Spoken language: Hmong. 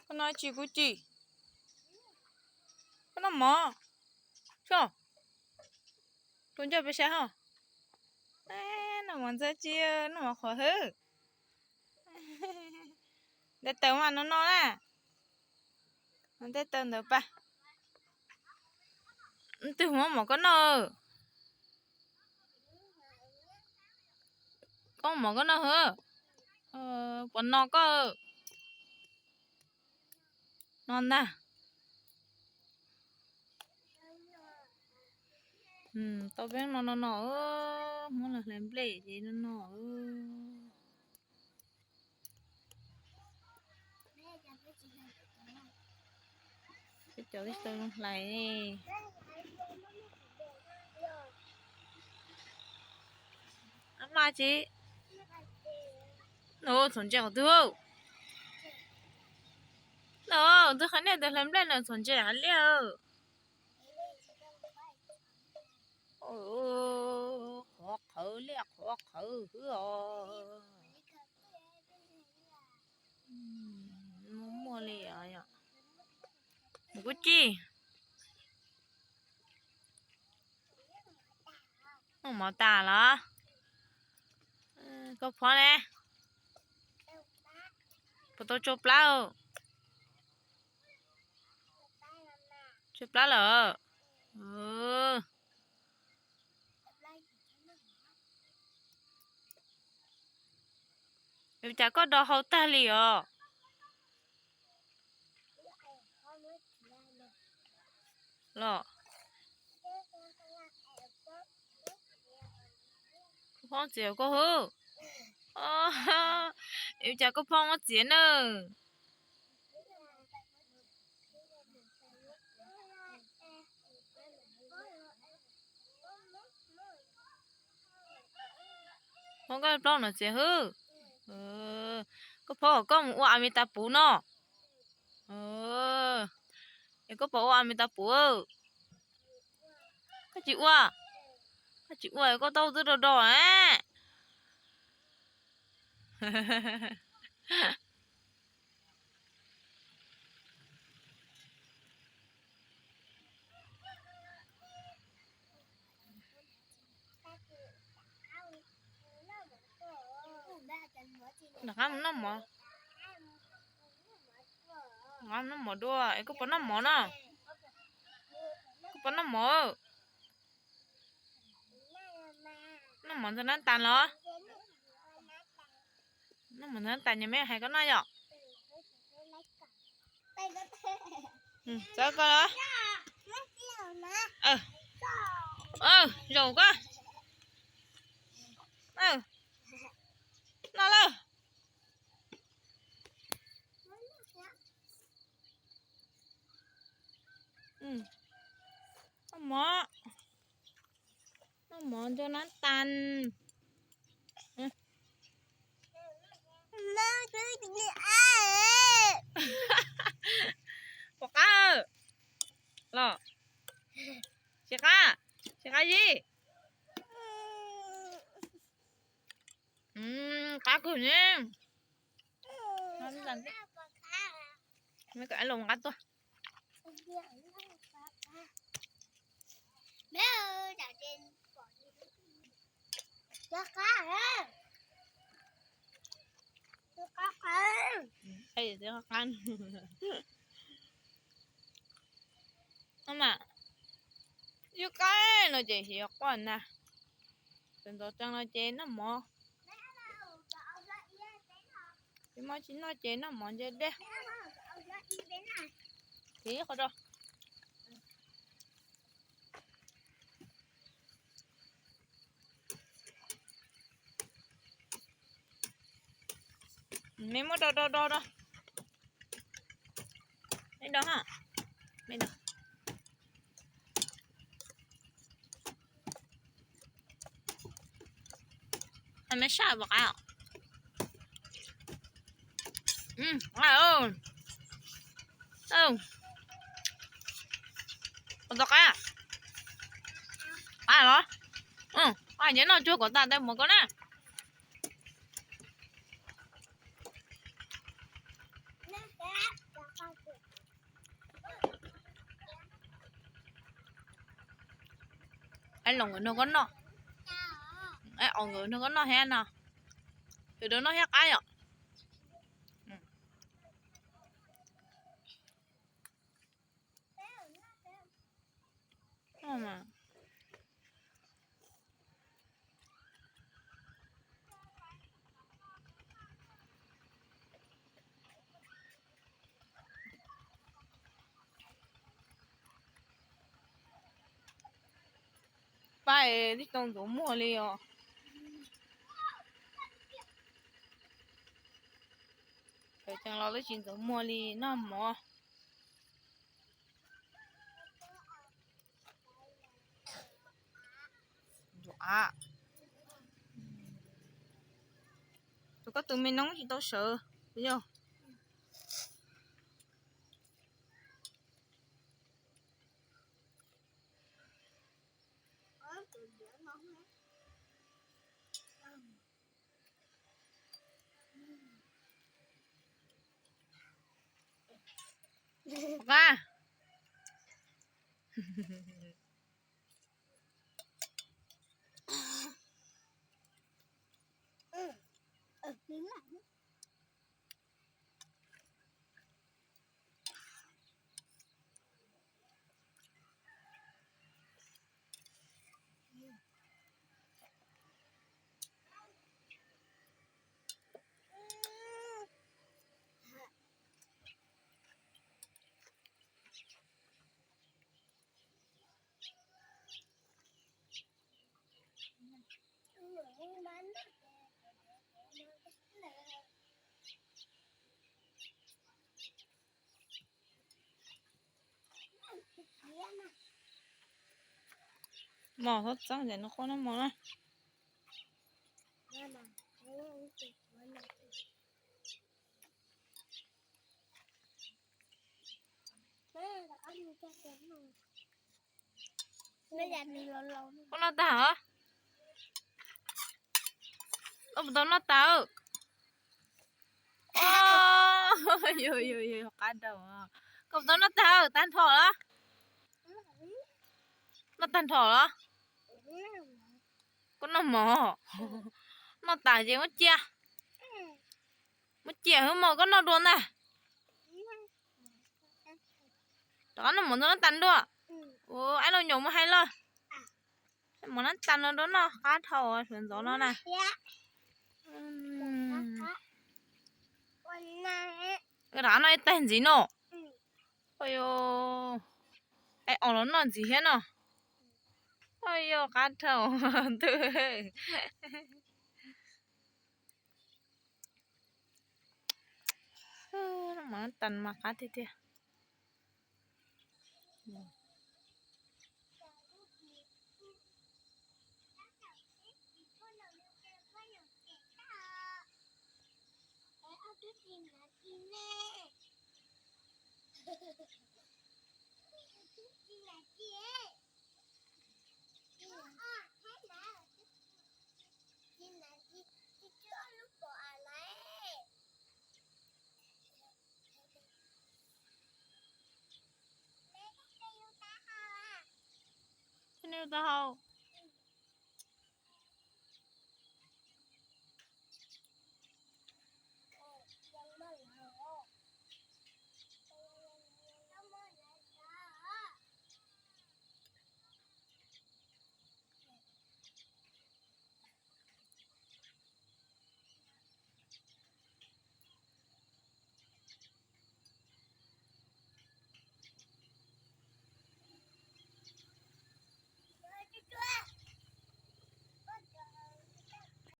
Koj noj tsi kuv ci? Koj noj mov. Soj, tus ncauj pes sav hos. Noj mov ntxhab tsi, noj mov qhuav hwb. Nte taws mas no no na. Nte taws ntawd pas. Twg muab mov koj noj? Koj mov koj noj hwb. Puas no koj? No ntag. Tau peb no no no, muab los hlais nplej ces no no. Peb cov tib tau zoo hlais. Maj tsi. Txhuam ntses qhov twg? Los twb qhia nej tias hlais nplej no txhuam ntses hais liaj. Qhuav qhawv liaj qhuav qhawv hwb os. Muaj muaj li os. Mus kuv ci. Noj mov tas los? Koj phob ne? Puas tau tsau plab? Tsau plab lawm. Ua cas koj do hau tag li os? Los, koj phob txiav koj hwb. Ua cas koj phob muab txiav na? Phob koj plaub no txiav hwb. Koj phob kom koj mus ua a me tas puv no. Es koj puas ua a me tas puv? Koj tsis ua, koj tsis ua koj taub twb do do na. Rov qab mus noj mov. Rov qab mus noj mov dua es koj puas noj mov no? Koj puas noj mov? Noj mov ntxuag nab tas los? Noj mov ntxuag nab tas nyias me hais koj noj yom. Txawv koj los. Zaum koj. Noj lawm. Noj mov. Noj mov ntxuag nab tas. Puas qab los? Tsis qab, tsis qab yib. Qab kawg ne. Me kom los qab tuaj. Mas yus qab no ces xyov quaj na. Txawm ntxov tsees no ces noj mov. Ces muaj tsis noj ces noj mov ntse dej. Tiv qhov rau. Me muab do do do do. Me do ha. Me do. Qab me sab puas qab os? Qab. Puas tau qab? Qab los? Qab ces noj tsuag kom tas tes muag koj na. Aib Loos nkawd nrog koj noj, aib Os nkawd nrog koj noj thiab no. Yus rau noj thiab qab yom. Pab es tib too ntxuav muag li os. Cov tseem los twb tsis ntxuav muag li noj mov. Tus koj tus me noob tsis tau sawv yog. Mos txhob txeeb ces nws quaj noj mov na. Koj noj tag hov? Koj puas tau noj tas? Yog yog yog, qab dau. Koj puas tau noj tag, tag nrho los? Noj tag nrho los? Koj noj mov, noj tas ces muab cia. Muab cia hwb mog, koj noj dua ntag. Rov qab noj mov ntxuav nab tas dua. Ua, aib Loos Nyoos mus hais los. Mov nab tas no rau noj qab dhau sawv ntxov no na. Rov qab noj ib tais ntxiv no. Ua, aib Os los noj ntxiv thiab no. Ua, qab dhau ntuj. Mov nab tas mas qab tiag tiag. Tau hau.